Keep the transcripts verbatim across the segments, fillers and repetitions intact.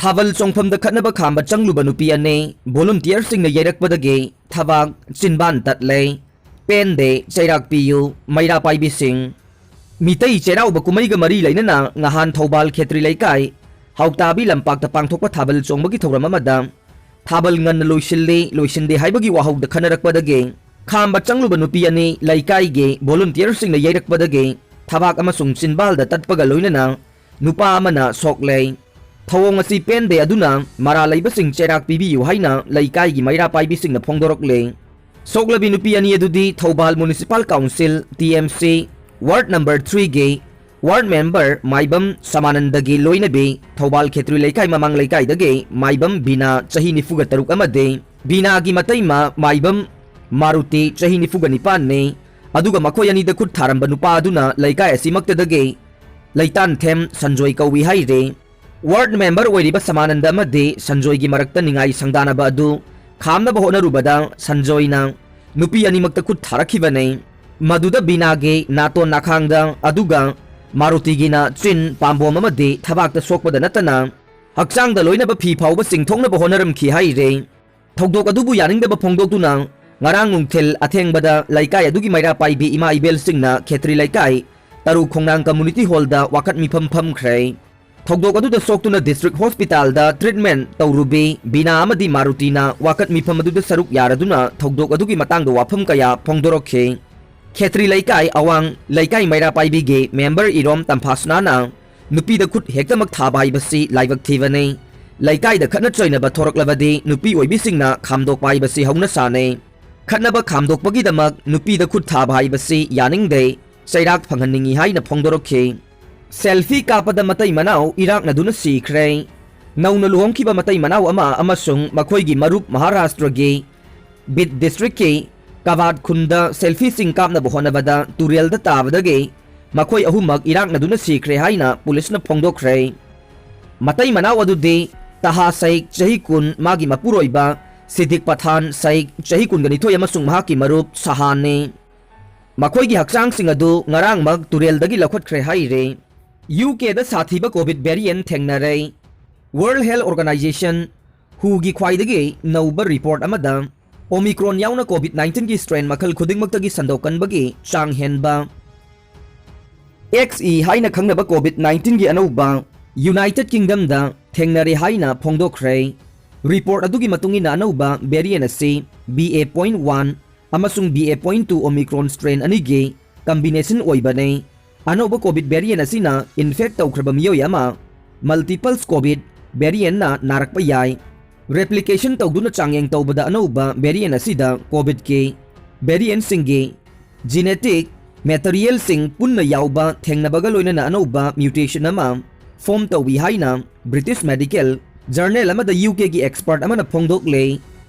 ꯊꯥꯕꯜ ꯆꯣꯡꯐꯝꯗ ꯈꯠꯅꯕ ꯈꯥꯝꯕ ꯆꯪꯂꯨꯕ ꯅꯨꯄꯤ ꯑꯅꯤ ꯚꯣꯂꯨꯟꯇꯤꯌꯔꯁꯤꯡꯅ ꯌꯩꯔꯛꯄꯗꯒꯤ ꯊꯕꯥꯛ ꯆꯤꯟꯕꯥꯟ ꯇꯠꯂꯦ꯫ ꯄꯦꯟꯗꯦ, ꯆꯩꯔꯥꯛ ꯄꯤꯌꯨ, ꯃꯩꯔꯥ ꯄꯥꯏꯕꯤꯁꯤꯡ꯫ ꯃꯤꯇꯩ ꯆꯩꯔꯥꯎꯕ ꯀꯨꯝꯍꯩꯒ ꯃꯔꯤ ꯂꯩꯅꯅ ꯉꯍꯥꯟ ꯊꯧꯕꯥꯜ ꯈꯦꯇ꯭ꯔꯤ ꯂꯩꯀꯥꯏ ꯍꯥꯎꯇꯥꯕꯤ ꯂꯝꯄꯥꯛꯇ ꯄꯥꯡꯊꯣꯛꯄ ꯊꯥꯕꯜ ꯆꯣꯡꯕꯒꯤ ꯊꯧꯔꯝ ꯑꯃꯗ ꯊꯥꯕꯜ ꯉꯟꯅ ꯂꯣꯏꯁꯤꯜꯂꯤ, ꯂꯣꯏꯁꯤꯟꯗꯦ ꯍꯥꯏꯕꯒꯤ ꯋꯥꯍꯧꯗ ꯈꯟꯅꯔꯛꯄꯗꯒꯤ ꯈꯥꯝꯕ ꯆꯪꯂꯨꯕ ꯅꯨꯄꯤ ꯑꯅꯤ ꯂꯩꯀꯥꯏꯒꯤ ꯚꯣꯂꯨꯟꯇꯤꯌꯔꯁꯤꯡꯅ ꯌꯩꯔꯛꯄꯗꯒꯤ ꯊꯕꯥꯛ ꯑꯃꯁꯨꯡ ꯆꯤꯟꯕꯥꯜꯗ ꯇꯠꯄꯒ ꯂꯣꯏꯅꯅ ꯅꯨꯄꯥ ꯑꯃꯅ ꯁꯣꯛꯂꯦ꯫ ꯊꯧꯑꯣꯡ ꯑꯁꯤ ꯄꯦꯟꯗꯦ ꯑꯗꯨꯅ ꯃꯔꯥꯜ ꯂꯩꯕꯁꯤꯡ ꯆꯩꯔꯥꯛ ꯄꯤꯕꯤꯌꯨ ꯍꯥꯏꯅ ꯂꯩꯀꯥꯏꯒꯤ ꯃꯩꯔꯥ ꯄꯥꯏꯕꯤꯁꯤꯡꯅ ꯐꯣꯡꯗꯣꯔꯛꯂꯦ꯫ ꯁꯣꯛꯂꯕꯤ ꯅꯨꯄꯤ ꯑꯅꯤ ꯑꯗꯨꯗꯤ Thoubal municipal council, T M C, ward number ꯊ꯭ꯔꯤꯒꯤ ꯋꯥꯔꯗ ꯃꯦꯝꯕꯔ ꯃꯥꯏꯕꯝ ꯁꯃꯥꯅꯟꯗꯒꯤ ꯂꯣꯏꯅꯕꯤ, ꯊꯧꯕꯥꯜ ꯈꯦꯇ꯭ꯔꯤ ꯂꯩꯀꯥꯏ ꯃꯃꯥꯡ ꯂꯩꯀꯥꯏꯗꯒꯤ ꯃꯥꯏꯕꯝ ꯕꯤꯅꯥ, ꯆꯍꯤ ꯅꯤꯐꯨꯒ ꯇꯔꯨꯛ ꯑꯃꯗꯤ ꯕꯤꯅꯥꯒꯤ ꯃꯇꯩꯃ ꯃꯥꯏꯕꯝ ꯃꯥꯔꯨꯇꯤ, ꯆꯍꯤ ꯅꯤꯐꯨꯒ ꯅꯤꯄꯥꯟꯅꯤ꯫ ꯑꯗꯨꯒ ꯃꯈꯣꯏ ꯑꯅꯤꯗ ꯈꯨꯠ ꯊꯥꯔꯝꯕ ꯅꯨꯄꯥ ꯑꯗꯨꯅ ꯂꯩꯀꯥꯏ ꯑꯁꯤꯃꯛꯇꯗꯒꯤ ꯂꯩꯇꯥꯟꯊꯦꯝ ꯁꯟꯖꯣꯏ ꯀꯧꯏ ꯍꯥꯏꯔꯤ꯫ ꯋꯥꯔꯗ ꯃꯦꯝꯕꯔ ꯑꯣꯏꯔꯤꯕ ꯁꯃꯥꯅꯟꯗ ꯑꯃꯗꯤ ꯁꯟꯖꯣꯏꯒꯤ ꯃꯔꯛꯇ ꯅꯤꯡꯉꯥꯏ ꯁꯪꯗꯥꯅꯕ ꯑꯗꯨ ꯈꯥꯝꯅꯕ ꯍꯣꯠꯅꯔꯨꯕꯗ ꯁꯟꯖꯣꯏꯅ ꯅꯨꯄꯤ ꯑꯅꯤꯃꯛꯇ ꯈꯨꯠ ꯊꯥꯔꯛꯈꯤꯕꯅꯤ꯫ ꯃꯗꯨꯗ ꯕꯤꯅꯥꯒꯤ ꯅꯥꯇꯣꯟ ꯅꯥꯈꯥꯡꯗ, ꯑꯗꯨꯒ ꯃꯥꯔꯨꯇꯤꯒꯤꯅ ꯆꯤꯟ, ꯄꯥꯝꯕꯣꯝ ꯑꯃꯗꯤ ꯊꯕꯥꯛꯇ ꯁꯣꯛꯄꯗ ꯅꯠꯇꯅ ꯍꯛꯆꯥꯡꯗ ꯂꯣꯏꯅꯕ ꯐꯤ ꯐꯥꯎꯕ ꯆꯤꯡꯊꯣꯛꯅꯕ ꯍꯣꯠꯅꯔꯝꯈꯤ ꯍꯥꯏꯔꯤ꯫ ꯊꯧꯗꯣꯛ ꯑꯗꯨꯕꯨ ꯌꯥꯅꯤꯡꯗꯕ ꯐꯣꯡꯗꯣꯛꯇꯨꯅ ꯉꯔꯥꯡ ꯅꯨꯡꯊꯤꯜ ꯑꯊꯦꯡꯕꯗ ꯂꯩꯀꯥꯏ ꯑꯗꯨꯒꯤ ꯃꯩꯔꯥ ꯄꯥꯏꯕꯤ ꯏꯃꯥ ꯏꯕꯦꯜꯁꯤꯡꯅ ꯈꯦꯇ꯭ꯔꯤ ꯂꯩꯀꯥꯏ ꯇꯔꯨ ꯈꯣꯡꯅꯥꯡ ꯀꯝꯃꯨꯅꯤꯇꯤ ꯍꯣꯜꯗ ꯋꯥꯀꯠ ꯃꯤꯐꯝ ꯐꯝꯈ꯭ꯔꯦ꯫ ꯊꯧꯗꯣꯛ ꯑꯗꯨꯗ ꯁꯣꯛꯇꯨꯅ ꯗꯤꯁꯇ꯭ꯔꯤꯛ ꯍꯣꯁꯄꯤꯇꯥꯜꯗ ꯇ꯭ꯔꯤꯠꯃꯦꯟ ꯇꯧꯔꯨꯕꯤ ꯕꯤꯅꯥ ꯑꯃꯗꯤ ꯃꯥꯔꯨꯇꯤꯅ ꯋꯥꯀꯠ ꯃꯤꯐꯝ ꯑꯗꯨꯗ ꯁꯔꯨꯛ ꯌꯥꯔꯗꯨꯅ ꯊꯧꯗꯣꯛ ꯑꯗꯨꯒꯤ ꯃꯇꯥꯡꯗ ꯋꯥꯐꯝ ꯀꯌꯥ ꯐꯣꯡꯗꯣꯔꯛꯈꯤ꯫ ꯈꯦꯇ꯭ꯔꯤ ꯂꯩꯀꯥꯏ ꯑꯋꯥꯡ ꯂꯩꯀꯥꯏ ꯃꯩꯔꯥ ꯄꯥꯏꯕꯤꯒꯤ ꯃꯦꯝꯕꯔ ꯏꯔꯣꯝ ꯇꯝꯐꯥꯁꯅꯥꯅ ꯅꯨꯄꯤꯗ ꯈꯨꯠ ꯍꯦꯛꯇꯃꯛ ꯊꯥꯕ ꯍꯥꯏꯕꯁꯤ ꯂꯥꯏꯕꯛ ꯊꯤꯕꯅꯤ꯫ ꯂꯩꯀꯥꯏꯗ ꯈꯠꯅ ꯆꯩꯅꯕ ꯊꯣꯔꯛꯂꯕꯗꯤ ꯅꯨꯄꯤ ꯑꯣꯏꯕꯤꯁꯤꯡꯅ ꯈꯥꯝꯗꯣꯛꯄ ꯍꯥꯏꯕꯁꯤ ꯍꯧꯅꯁꯥꯅꯤ꯫ ꯈꯠꯅꯕ ꯈꯥꯝꯗꯣꯛꯄꯒꯤꯗꯃꯛ ꯅꯨꯄꯤꯗ ꯈꯨꯠ ꯊꯥꯕ ꯍꯥꯏꯕꯁꯤ ꯌꯥꯅꯤꯡꯗꯦ, ꯆꯩꯔꯥꯛ ꯐꯪꯍꯟꯅꯤꯡꯏ ꯍꯥꯏꯅ ꯐꯣꯡꯗꯣꯔꯛꯈꯤ꯫ ꯁꯦꯜꯐꯤ ꯀꯥꯞꯄꯗ ꯃꯇꯩ ꯃꯅꯥꯎ ꯏꯔꯥꯛꯅꯗꯨꯅ ꯁꯤꯈ꯭ꯔꯦ꯫ ꯅꯧꯅ ꯂꯨꯍꯣꯡꯈꯤꯕ ꯃꯇꯩ ꯃꯅꯥꯎ ꯑꯃ ꯑꯃꯁꯨꯡ ꯃꯈꯣꯏꯒꯤ ꯃꯔꯨꯞ ꯃꯍꯥꯔꯥꯁꯇ꯭ꯔꯒꯤ ꯕꯤꯗ ꯗꯤꯁꯇ꯭ꯔꯤꯛꯀꯤ ꯀꯕꯥꯠ ꯈꯨꯟꯗ ꯁꯦꯜꯐꯤꯁꯤꯡ ꯀꯥꯞꯅꯕ ꯍꯣꯠꯅꯕꯗ ꯇꯨꯔꯦꯜꯗ ꯇꯥꯕꯗꯒꯤ ꯃꯈꯣꯏ ꯑꯍꯨꯝꯃꯛ ꯏꯔꯥꯛꯅꯗꯨꯅ ꯁꯤꯈ꯭ꯔꯦ ꯍꯥꯏꯅ ꯄꯨꯂꯤꯁꯅ ꯐꯣꯡꯗꯣꯛꯈ꯭ꯔꯦ꯫ ꯃꯇꯩ ꯃꯅꯥꯎ ꯑꯗꯨꯗꯤ ꯇꯍꯥ ꯁꯩꯈ, ꯆꯍꯤ ꯀꯨꯟ, ꯃꯥꯒꯤ ꯃꯄꯨꯔꯣꯏꯕ ꯁꯤꯗꯤꯛ ꯄꯊꯥꯟ ꯁꯩꯈ, ꯆꯍꯤ ꯀꯨꯟꯒ ꯅꯤꯊꯣꯏ, ꯑꯃꯁꯨꯡ ꯃꯍꯥꯛꯀꯤ ꯃꯔꯨꯞ ꯁꯍꯥꯟꯅꯤ꯫ ꯃꯈꯣꯏꯒꯤ ꯍꯛꯆꯥꯡꯁꯤꯡ ꯑꯗꯨ ꯉꯔꯥꯡꯃꯛ ꯇꯨꯔꯦꯜꯗꯒꯤ ꯂꯧꯈꯠꯈ꯭ꯔꯦ ꯍꯥꯏꯔꯤ꯫ ꯌꯨ ꯀꯦꯗ ꯁꯥꯊꯤꯕ ꯀꯣꯚꯤꯗ ꯚꯦꯔꯤꯌꯦꯟꯠ ꯊꯦꯡꯅꯔꯦ꯫ World Health Organization, WHO ꯒꯤ ꯈ꯭ꯋꯥꯏꯗꯒꯤ ꯅꯧꯕ report ꯑꯃꯗ Omicron ꯌꯥꯎꯅ COVID nineteen ꯒꯤ strain ꯃꯈꯜ ꯈꯨꯗꯤꯡꯃꯛꯇꯒꯤ ꯁꯟꯗꯣꯛꯀꯟꯕꯒꯤ ꯆꯥꯡ ꯍꯦꯟꯕ꯫ XE ꯍꯥꯏꯅ ꯈꯪꯅꯕ COVID nineteen ꯒꯤ ꯑꯅꯧꯕ United Kingdom ꯗ ꯊꯦꯡꯅꯔꯦ ꯍꯥꯏꯅ ꯐꯣꯡꯗꯣꯛꯈ꯭ꯔꯦ꯫ Report ꯑꯗꯨꯒꯤ ꯃꯇꯨꯡ ꯏꯟꯅ ꯑꯅꯧꯕ variant ꯑꯁꯤ BA point one ꯑꯃꯁꯨꯡ BA point two Omicron strain ꯑꯅꯤꯒꯤ combination ꯑꯣꯏꯕꯅꯤ꯫ ꯑꯅꯧꯕ COVID variant ꯑꯁꯤꯅ infect ꯇꯧꯈ꯭ꯔꯕ ꯃꯤꯑꯣꯏ ꯑꯃ multiples COVID variant ꯅ ꯅꯥꯔꯛꯄ ꯌꯥꯏ꯫ Replication ꯇꯧꯗꯨꯅ ꯆꯥꯡꯌꯦꯡ ꯇꯧꯕꯗ ꯑꯅꯧꯕ variant ꯑꯁꯤꯗ COVID ꯀꯤ variant ꯁꯤꯡꯒꯤ genetic material ꯁꯤꯡ ꯄꯨꯟꯅ ꯌꯥꯎꯕ ꯊꯦꯡꯅꯕꯒ ꯂꯣꯏꯅꯅ ꯑꯅꯧꯕ mutation ꯑꯃ form ꯇꯧꯏ ꯍꯥꯏꯅ British medical journal ꯑꯃꯗ UK ꯒꯤ expert ꯑꯃꯅ ꯐꯣꯡꯗꯣꯛꯂꯦ꯫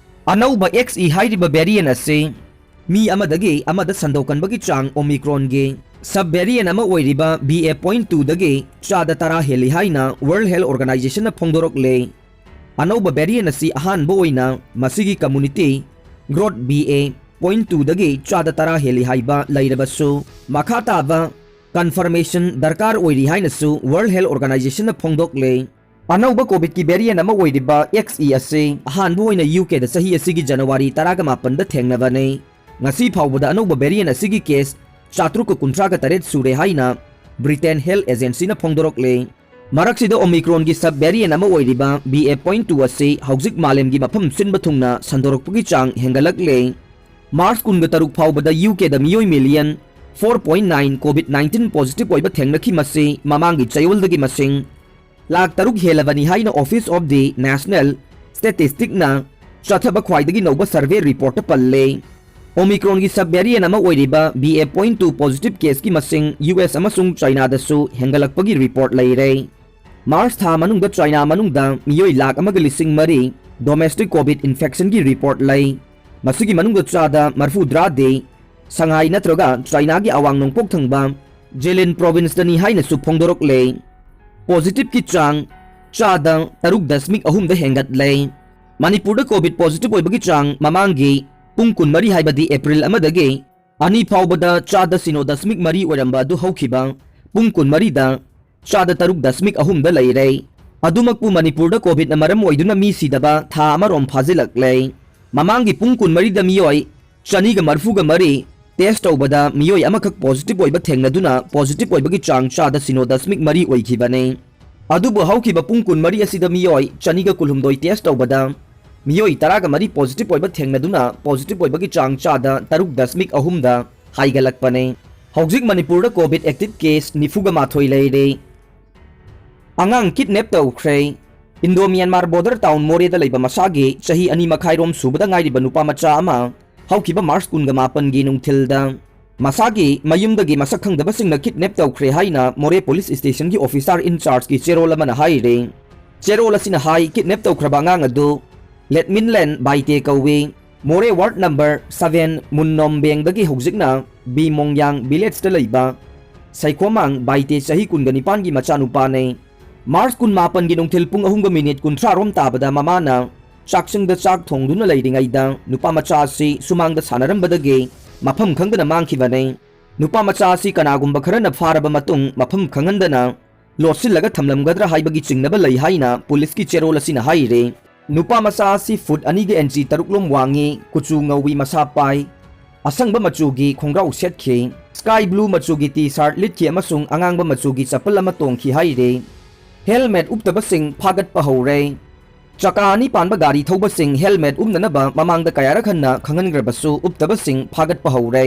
ꯑꯅꯧꯕ XE ꯍꯥꯏꯔꯤꯕ variant ꯑꯁꯤ ꯃꯤ ꯑꯃꯗꯒꯤ ꯑꯃꯗ ꯁꯟꯗꯣꯛꯀꯟꯕꯒꯤ ꯆꯥꯡ Omicron ꯒꯤ sub variant ꯑꯃ ꯑꯣꯏꯔꯤꯕ BA point two ꯗꯒꯤ ꯆꯥꯗ ꯇꯔꯥ ꯍꯦꯜꯂꯤ ꯍꯥꯏꯅ World Health Organization ꯅ ꯐꯣꯡꯗꯣꯔꯛꯂꯦ꯫ ꯑꯅꯧꯕ variant ꯑꯁꯤ ꯑꯍꯥꯟꯕ ꯑꯣꯏꯅ ꯃꯁꯤꯒꯤ community growth BA point two ꯗꯒꯤ ꯆꯥꯗ ꯇꯔꯥ ꯍꯦꯜꯂꯤ ꯍꯥꯏꯕ ꯂꯩꯔꯕꯁꯨ, ꯃꯈꯥ ꯇꯥꯕ confirmation ꯗꯔꯀꯥꯔ ꯑꯣꯏꯔꯤ ꯍꯥꯏꯅꯁꯨ World Health Organization ꯅ ꯐꯣꯡꯗꯣꯛꯂꯦ꯫ ꯑꯅꯧꯕ COVID ꯀꯤ variant ꯑꯃ ꯑꯣꯏꯔꯤꯕ XE ꯑꯁꯤ ꯑꯍꯥꯟꯕ ꯑꯣꯏꯅ UK ꯗ ꯆꯍꯤ ꯑꯁꯤꯒꯤ January ꯇꯔꯥꯃꯥꯄꯟꯗ ꯊꯦꯡꯅꯕꯅꯤ꯫ ꯉꯁꯤ ꯐꯥꯎꯕꯗ ꯑꯅꯧꯕ variant ꯑꯁꯤꯒꯤ case ꯆꯥꯇ꯭ꯔꯨꯛꯀ ꯀꯨꯟꯊ꯭ꯔꯥꯒ ꯇꯔꯦꯠ ꯁꯨꯔꯦ ꯍꯥꯏꯅ Britain Health Agency ꯅ ꯐꯣꯡꯗꯣꯔꯛꯂꯦ꯫ ꯃꯔꯛꯁꯤꯗ Omicron ꯒꯤ sub variant ꯑꯃ ꯑꯣꯏꯔꯤꯕ BA point two ꯑꯁꯤ ꯍꯧꯖꯤꯛ ꯃꯥꯂꯦꯝꯒꯤ ꯃꯐꯝ ꯁꯤꯟꯕ ꯊꯨꯡꯅ ꯁꯟꯗꯣꯔꯛꯄꯒꯤ ꯆꯥꯡ ꯍꯦꯟꯒꯠꯂꯛꯂꯦ꯫ March ꯀꯨꯟꯒ ꯇꯔꯨꯛ ꯐꯥꯎꯕꯗ UK ꯗ ꯃꯤꯑꯣꯏ million four point nine COVID nineteen positive ꯑꯣꯏꯕ ꯊꯦꯡꯅꯈꯤ, ꯃꯁꯤ ꯃꯃꯥꯡꯒꯤ ꯆꯌꯣꯜꯗꯒꯤ ꯃꯁꯤꯡ ꯂꯥꯈ ꯇꯔꯨꯛ ꯍꯦꯜꯂꯕꯅꯤ ꯍꯥꯏꯅ Office of the National Statistic ꯅ ꯆꯠꯊꯕ ꯈ꯭ꯋꯥꯏꯗꯒꯤ ꯅꯧꯕ survey report ꯇ ꯄꯜꯂꯦ꯫ Omicron ꯒꯤ sub variant ꯑꯃ ꯑꯣꯏꯔꯤꯕ BA point two positive case ꯀꯤ ꯃꯁꯤꯡ US ꯑꯃꯁꯨꯡ China ꯗꯁꯨ ꯍꯦꯟꯒꯠꯂꯛꯄꯒꯤ report ꯂꯩꯔꯦ꯫ March ꯊꯥ ꯃꯅꯨꯡꯗ China ꯃꯅꯨꯡꯗ ꯃꯤꯑꯣꯏ ꯂꯥꯈ ꯑꯃꯒ ꯂꯤꯁꯤꯡ ꯃꯔꯤ domestic COVID infection ꯒꯤ report ꯂꯩ꯫ ꯃꯁꯤꯒꯤ ꯃꯅꯨꯡꯗ ꯆꯥꯗ ꯃꯔꯤꯐꯨꯇꯔꯥꯗꯤ Shanghai ꯅꯠꯇ꯭ꯔꯒ China ꯒꯤ ꯑꯋꯥꯡ ꯅꯣꯡꯄꯣꯛ ꯊꯪꯕ Zhejiang Province ꯇꯅꯤ ꯍꯥꯏꯅꯁꯨ ꯐꯣꯡꯗꯣꯔꯛꯂꯦ꯫ Positive ꯀꯤ ꯆꯥꯡ ꯆꯥꯗ ꯇꯔꯨꯛ ꯗꯁꯃꯤꯛ ꯑꯍꯨꯝꯗ ꯍꯦꯟꯒꯠꯂꯦ꯫ ꯃꯅꯤꯄꯨꯔꯗ COVID positive ꯑꯣꯏꯕꯒꯤ ꯆꯥꯡ ꯃꯃꯥꯡꯒꯤ ꯄꯨꯡ ꯀꯨꯟꯃꯔꯤ, ꯍꯥꯏꯕꯗꯤ April ꯑꯃꯗꯒꯤ ꯑꯅꯤ ꯐꯥꯎꯕꯗ ꯆꯥꯗ ꯁꯤꯅꯣ ꯗꯁꯃꯤꯛ ꯃꯔꯤ ꯑꯣꯏꯔꯝꯕ ꯑꯗꯨ ꯍꯧꯈꯤꯕ ꯄꯨꯡ ꯀꯨꯟꯃꯔꯤꯗ ꯆꯥꯗ ꯇꯔꯨꯛ ꯗꯁꯃꯤꯛ ꯑꯍꯨꯝꯗ ꯂꯩꯔꯦ꯫ ꯑꯗꯨꯃꯛꯄꯨ ꯃꯅꯤꯄꯨꯔꯗ ꯀꯣꯚꯤꯗꯅ ꯃꯔꯝ ꯑꯣꯏꯗꯨꯅ ꯃꯤ ꯁꯤꯗꯕ ꯊꯥ ꯑꯃꯔꯣꯝ ꯐꯥꯖꯤꯜꯂꯛꯂꯦ꯫ ꯃꯃꯥꯡꯒꯤ ꯄꯨꯡ ꯀꯨꯟꯃꯔꯤꯗ ꯃꯤꯑꯣꯏ ꯆꯅꯤꯒ ꯃꯔꯤꯐꯨꯒ ꯃꯔꯤ ꯇꯦꯁ ꯇꯧꯕꯗ ꯃꯤꯑꯣꯏ ꯑꯃꯈꯛ ꯄꯣꯖꯤꯇꯤꯚ ꯑꯣꯏꯕ ꯊꯦꯡꯅꯗꯨꯅ ꯄꯣꯖꯤꯇꯤꯚ ꯑꯣꯏꯕꯒꯤ ꯆꯥꯡ ꯆꯥꯗ ꯁꯤꯅꯣ ꯗꯁꯃꯤꯛ ꯃꯔꯤ ꯑꯣꯏꯈꯤꯕꯅꯤ꯫ ꯑꯗꯨꯕꯨ ꯍꯧꯈꯤꯕ ꯄꯨꯡ ꯀꯨꯟꯃꯔꯤ ꯑꯁꯤꯗ ꯃꯤꯑꯣꯏ ꯆꯅꯤꯒ ꯀꯨꯟꯍꯨꯝꯗꯣꯏ ꯇꯦꯁ ꯇꯧꯕꯗ ꯃꯤꯑꯣꯏ ꯇꯔꯥꯒ ꯃꯔꯤ ꯄꯣꯖꯤꯇꯤꯚ ꯑꯣꯏꯕ ꯊꯦꯡꯅꯗꯨꯅ ꯄꯣꯖꯤꯇꯤꯚ ꯑꯣꯏꯕꯒꯤ ꯆꯥꯡ ꯆꯥꯗ ꯇꯔꯨꯛ ꯗꯁꯃꯤꯛ ꯑꯍꯨꯝꯗ ꯍꯥꯏꯒꯠꯂꯛꯄꯅꯤ꯫ ꯍꯧꯖꯤꯛ ꯃꯅꯤꯄꯨꯔꯗ ꯀꯣꯚꯤꯗ ꯑꯦꯛꯇꯤꯚ ꯀꯦꯁ ꯅꯤꯐꯨꯒ ꯃꯥꯊꯣꯏ ꯂꯩꯔꯦ꯫ ꯑꯉꯥꯡ ꯀꯤꯗꯅꯦꯞ ꯇꯧꯈ꯭ꯔꯦ꯫ ꯏꯟꯗꯣ ꯃ꯭ꯌꯥꯟꯃꯥꯔ ꯕꯣꯔꯗꯔ ꯇꯥꯎꯟ ꯃꯣꯔꯦꯗ ꯂꯩꯕ ꯃꯁꯥꯒꯤ ꯆꯍꯤ ꯑꯅꯤ ꯃꯈꯥꯏꯔꯣꯝ ꯁꯨꯕꯗ ꯉꯥꯏꯔꯤꯕ ꯅꯨꯄꯥ ꯃꯆꯥ ꯑꯃ ꯍꯧꯈꯤꯕ ꯃꯥꯔꯆ ꯀꯨꯟꯒ ꯃꯥꯄꯟꯒꯤ ꯅꯨꯡꯊꯤꯜꯗ ꯃꯁꯥꯒꯤ ꯃꯌꯨꯝꯗꯒꯤ ꯃꯁꯛ ꯈꯪꯗꯕꯁꯤꯡꯅ ꯀꯤꯗꯅꯦꯞ ꯇꯧꯈ꯭ꯔꯦ ꯍꯥꯏꯅ ꯃꯣꯔꯦ ꯄꯨꯂꯤꯁ ꯁ꯭ꯇꯦꯁꯟꯒꯤ ꯑꯣꯐꯤꯁꯥꯔ ꯏꯟꯆꯥꯔꯖꯀꯤ ꯆꯦꯔꯣꯜ ꯑꯃꯅ ꯍꯥꯏꯔꯦ꯫ ꯆꯦꯔꯣꯜ ꯑꯁꯤꯅ ꯍꯥꯏ, ꯀꯤꯗꯅꯦꯞ ꯇꯧꯈ꯭ꯔꯕ ꯑꯉꯥꯡ ꯑꯗꯨ ꯂꯦꯠꯃꯤꯟꯂꯦꯟ ꯕꯥꯏꯇꯦ ꯀꯧꯏ꯫ ꯃꯣꯔꯦ ꯋꯥꯔꯗ ꯅꯝꯕꯔ ꯁꯚꯦꯟ ꯃꯨꯟꯅꯣꯝꯕꯦꯡꯗꯒꯤ ꯍꯧꯖꯤꯛꯅ ꯕꯤ ꯃꯣꯡꯌꯥꯡ ꯚꯤꯂꯦꯖꯇ ꯂꯩꯕ ꯁꯩꯈꯣꯃꯥꯡ ꯕꯥꯏꯇꯦ ꯆꯍꯤ ꯀꯨꯟꯒ ꯅꯤꯄꯥꯟꯒꯤ ꯃꯆꯥꯅꯨꯄꯥꯅꯤ꯫ ꯃꯥꯔꯆ ꯀꯨꯟꯃꯥꯄꯟꯒꯤ ꯅꯨꯡꯊꯤꯜ ꯄꯨꯡ ꯑꯍꯨꯝꯒ ꯃꯤꯅꯤꯠ ꯀꯨꯟꯊ꯭ꯔꯥ ꯔꯣꯝ ꯇꯥꯕꯗ ꯃꯃꯥꯅ ꯆꯥꯛꯁꯪꯗ ꯆꯥꯛ ꯊꯣꯡꯗꯨꯅ ꯂꯩꯔꯤꯉꯩꯗ ꯅꯨꯄꯥ ꯃꯆꯥ ꯑꯁꯤ ꯁꯨꯃꯥꯡꯗ ꯁꯥꯟꯅꯔꯝꯕꯗꯒꯤ ꯃꯐꯝ ꯈꯪꯗꯅ ꯃꯥꯡꯈꯤꯕꯅꯤ꯫ ꯅꯨꯄꯥ ꯃꯆꯥ ꯑꯁꯤ ꯀꯅꯥꯒꯨꯝꯕ ꯈꯔꯅ ꯐꯥꯔꯕ ꯃꯇꯨꯡ ꯃꯐꯝ ꯈꯪꯍꯟꯗꯅ ꯂꯣꯠꯁꯤꯜꯂꯒ ꯊꯝꯂꯝꯒꯗ꯭ꯔꯥ ꯍꯥꯏꯕꯒꯤ ꯆꯤꯡꯅꯕ ꯂꯩ ꯍꯥꯏꯅ ꯄꯨꯂꯤꯁꯀꯤ ꯆꯦꯔꯣꯜ ꯑꯁꯤꯅ ꯍꯥꯏꯔꯤ꯫ ꯅꯨꯄꯥ ꯃꯆꯥ ꯑꯁꯤ ꯐꯨꯠ ꯑꯅꯤꯒ ꯏꯟꯆꯤ ꯇꯔꯨꯛ ꯂꯣꯝ ꯋꯥꯡꯉꯤ, ꯀꯨꯆꯨ ꯉꯧꯏ, ꯃꯁꯥ ꯄꯥꯏ, ꯑꯁꯪꯕ ꯃꯆꯨꯒꯤ ꯈꯣꯡꯒ꯭ꯔꯥꯎ ꯁꯦꯠꯈꯤ, ꯁ꯭ꯀꯥꯏ ꯕ꯭ꯂꯨ ꯃꯆꯨꯒꯤ ꯇꯤ ꯁꯥꯔꯠ ꯂꯤꯠꯈꯤ ꯑꯃꯁꯨꯡ ꯑꯉꯥꯡꯕ ꯃꯆꯨꯒꯤ ꯆꯄꯜ ꯑꯃ ꯇꯣꯡꯈꯤ ꯍꯥꯏꯔꯤ꯫ ꯍꯦꯜꯃꯦꯠ ꯎꯞꯇꯕꯁꯤꯡ ꯐꯥꯒꯠꯄ ꯍꯧꯔꯦ꯫ ꯆꯀꯥ ꯑꯅꯤ ꯄꯥꯟꯕ ꯒꯥꯔꯤ ꯊꯧꯕꯁꯤꯡ ꯍꯦꯜꯃꯦꯠ ꯎꯞꯅꯅꯕ ꯃꯃꯥꯡꯗ ꯀꯌꯥꯔꯛ ꯍꯟꯅ ꯈꯪꯍꯟꯈ꯭ꯔꯕꯁꯨ ꯎꯞꯇꯕꯁꯤꯡ ꯐꯥꯒꯠꯄ ꯍꯧꯔꯦ꯫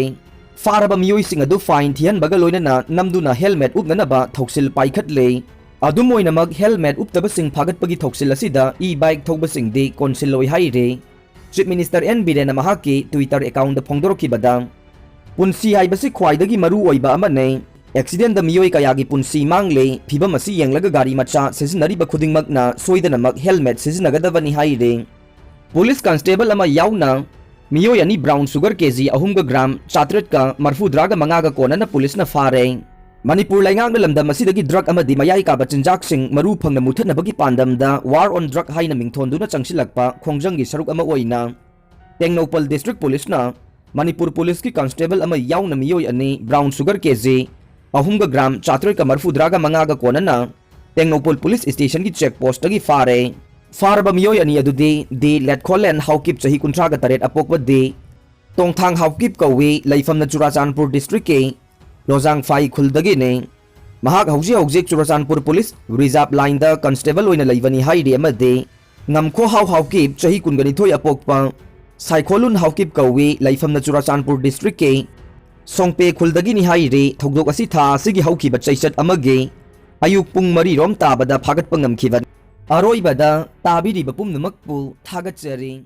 ꯐꯥꯔꯕ ꯃꯤꯑꯣꯏꯁꯤꯡ ꯑꯗꯨ ꯐꯥꯏꯟ ꯊꯤꯍꯟꯕꯒ ꯂꯣꯏꯅꯅ ꯅꯝꯗꯨꯅ ꯍꯦꯜꯃꯦꯠ ꯎꯞꯅꯅꯕ ꯊꯧꯁꯤꯜ ꯄꯥꯏꯈꯠꯂꯦ꯫ ꯑꯗꯨꯝ ꯑꯣꯏꯅꯃꯛ, ꯍꯦꯜꯃꯦꯠ ꯎꯞꯇꯕꯁꯤꯡ ꯐꯥꯒꯠꯄꯒꯤ ꯊꯧꯁꯤꯜ ꯑꯁꯤꯗ ꯏ ꯕꯥꯏꯛ ꯊꯧꯕꯁꯤꯡꯗꯤ ꯀꯣꯟꯁꯤꯜꯂꯣꯏ ꯍꯥꯏꯔꯤ꯫ ꯆꯤꯐ ꯃꯤꯅꯤꯁꯇꯔ ꯑꯦꯟ ꯕꯤꯔꯦꯟꯅ ꯃꯍꯥꯛꯀꯤ ꯇ꯭ꯋꯤꯇꯔ ꯑꯦꯀꯥꯎꯟꯗ ꯐꯣꯡꯗꯣꯔꯛꯈꯤꯕꯗ, ꯄꯨꯟꯁꯤ ꯍꯥꯏꯕꯁꯤ ꯈ꯭ꯋꯥꯏꯗꯒꯤ ꯃꯔꯨ ꯑꯣꯏꯕ ꯑꯃꯅꯤ꯫ ꯑꯦꯛꯁꯤꯗꯦꯟꯗ ꯃꯤꯑꯣꯏ ꯀꯌꯥꯒꯤ ꯄꯨꯟꯁꯤ ꯃꯥꯡꯂꯦ꯫ ꯐꯤꯕꯝ ꯑꯁꯤ ꯌꯦꯡꯂꯒ ꯒꯥꯔꯤ ꯃꯆꯥ ꯁꯤꯖꯤꯟꯅꯔꯤꯕ ꯈꯨꯗꯤꯡꯃꯛꯅ ꯁꯣꯏꯗꯅꯃꯛ ꯍꯦꯜꯃꯦꯠ ꯁꯤꯖꯤꯟꯅꯒꯗꯕꯅꯤ ꯍꯥꯏꯔꯤ꯫ ꯄꯨꯂꯤꯁ ꯀꯟꯁꯇꯦꯕꯜ ꯑꯃ ꯌꯥꯎꯅ ꯃꯤꯑꯣꯏ ꯑꯅꯤ ꯕ꯭ꯔꯥꯎꯟ ꯁꯨꯒꯔ ꯀꯦꯖꯤ ꯑꯍꯨꯝꯒ ꯒ꯭ꯔꯥꯝ ꯆꯥꯇ꯭ꯔꯦꯠꯀ ꯃꯔꯐꯨꯇꯔꯥꯒ ꯃꯉꯥꯒ ꯀꯣꯟꯅꯅ ꯄꯨꯂꯤꯁꯅ ꯐꯥꯔꯦ꯫ ꯃꯅꯤꯄꯨꯔ ꯂꯩꯉꯥꯛꯅ ꯂꯝꯗꯝ ꯑꯁꯤꯗꯒꯤ ꯗ꯭ꯔꯒ ꯑꯃꯗꯤ ꯃꯌꯥꯏ ꯀꯥꯕ ꯆꯤꯟꯖꯥꯛꯁꯤꯡ ꯃꯔꯨ ꯐꯪꯅ ꯃꯨꯊꯠꯅꯕꯒꯤ ꯄꯥꯟꯗꯝꯗ ꯋꯥꯔ ꯑꯣꯟ ꯗ꯭ꯔꯒ ꯍꯥꯏꯅ ꯃꯤꯡꯊꯣꯟꯗꯨꯅ ꯆꯪꯁꯤꯜꯂꯛꯄ ꯈꯣꯡꯖꯪꯒꯤ ꯁꯔꯨꯛ ꯑꯃ ꯑꯣꯏꯅ ꯇꯦꯡꯅꯧꯄꯜ ꯗꯤꯁꯇ꯭ꯔꯤꯛ ꯄꯨꯂꯤꯁꯅ ꯃꯅꯤꯄꯨꯔ ꯄꯨꯂꯤꯁꯀꯤ ꯀꯟꯁꯇꯦꯕꯜ ꯑꯃ ꯌꯥꯎꯅ ꯃꯤꯑꯣꯏ ꯑꯅꯤ ꯕ꯭ꯔꯥꯎꯟ ꯁꯨꯒꯔ ꯀꯦꯖꯤ ꯑꯍꯨꯝꯒ ꯒ꯭ꯔꯥꯝ ꯆꯥꯇ꯭ꯔꯦꯠꯀ ꯃꯔꯐꯨꯇꯔꯥꯒ ꯃꯉꯥꯒ ꯀꯣꯟꯅꯅ ꯇꯦꯡꯅꯧꯄꯜ ꯄꯨꯂꯤꯁ ꯁ꯭ꯇꯦꯁꯟꯒꯤ ꯆꯦꯛ ꯄꯣꯁꯇꯒꯤ ꯐꯥꯔꯦ꯫ ꯐꯥꯔꯕ ꯃꯤꯑꯣꯏ ꯑꯅꯤ ꯑꯗꯨꯗꯤ ꯗꯤ ꯂꯦꯠꯈꯣꯂꯦꯟ ꯍꯥꯎꯀꯤꯞ, ꯆꯍꯤ ꯀꯨꯟꯊ꯭ꯔꯥꯒ ꯇꯔꯦꯠ ꯑꯄꯣꯛꯄ, ꯗꯤ ꯇꯣꯡꯊꯥꯡ ꯍꯥꯎꯀꯤꯞ ꯀꯧꯏ, ꯂꯩꯐꯝꯅ ꯆꯨꯔꯥꯆꯥꯟꯄꯨꯔ ꯗꯤꯁꯇ꯭ꯔꯤꯛꯀꯤ ꯂꯣꯖꯥꯡꯐꯥꯏ ꯈꯨꯜꯗꯒꯤꯅꯤ꯫ ꯃꯍꯥꯛ ꯍꯧꯖꯤꯛ ꯍꯧꯖꯤꯛ ꯆꯨꯔꯥꯆꯥꯟꯄꯨꯔ ꯄꯨꯂꯤꯁ ꯔꯤꯖꯥꯔꯚ ꯂꯥꯏꯟꯗ ꯀꯟꯁꯇꯦꯕꯜ ꯑꯣꯏꯅ ꯂꯩꯕꯅꯤ ꯍꯥꯏꯔꯤ ꯑꯃꯗꯤ ꯉꯝꯈꯣꯍꯥꯎ ꯍꯥꯎꯀꯤꯞ, ꯆꯍꯤ ꯀꯨꯟꯒ ꯅꯤꯊꯣꯏ ꯑꯄꯣꯛꯄ ꯁꯥꯏꯈꯣꯂꯨꯟ ꯍꯥꯎꯀꯤꯞ ꯀꯧꯏ, ꯂꯩꯐꯝꯅ ꯆꯨꯔꯥꯆꯥꯟꯄꯨꯔ ꯗꯤꯁꯇ꯭ꯔꯤꯛꯀꯤ ꯁꯣꯡꯄꯦ ꯈꯨꯜꯗꯒꯤꯅꯤ ꯍꯥꯏꯔꯤ꯫ ꯊꯧꯗꯣꯛ ꯑꯁꯤ ꯊꯥ ꯑꯁꯤꯒꯤ ꯍꯧꯈꯤꯕ ꯆꯩꯆꯠ ꯑꯃꯒꯤ ꯑꯌꯨꯛ ꯄꯨꯡ ꯃꯔꯤ ꯔꯣꯝ ꯇꯥꯕꯗ ꯐꯥꯒꯠꯄ ꯉꯝꯈꯤꯕꯅꯤ꯫ ꯑꯔꯣꯏꯕꯗ ꯇꯥꯕꯤꯔꯤꯕ ꯄꯨꯝꯅꯃꯛꯄꯨ ꯊꯥꯒꯠꯆꯔꯤ꯫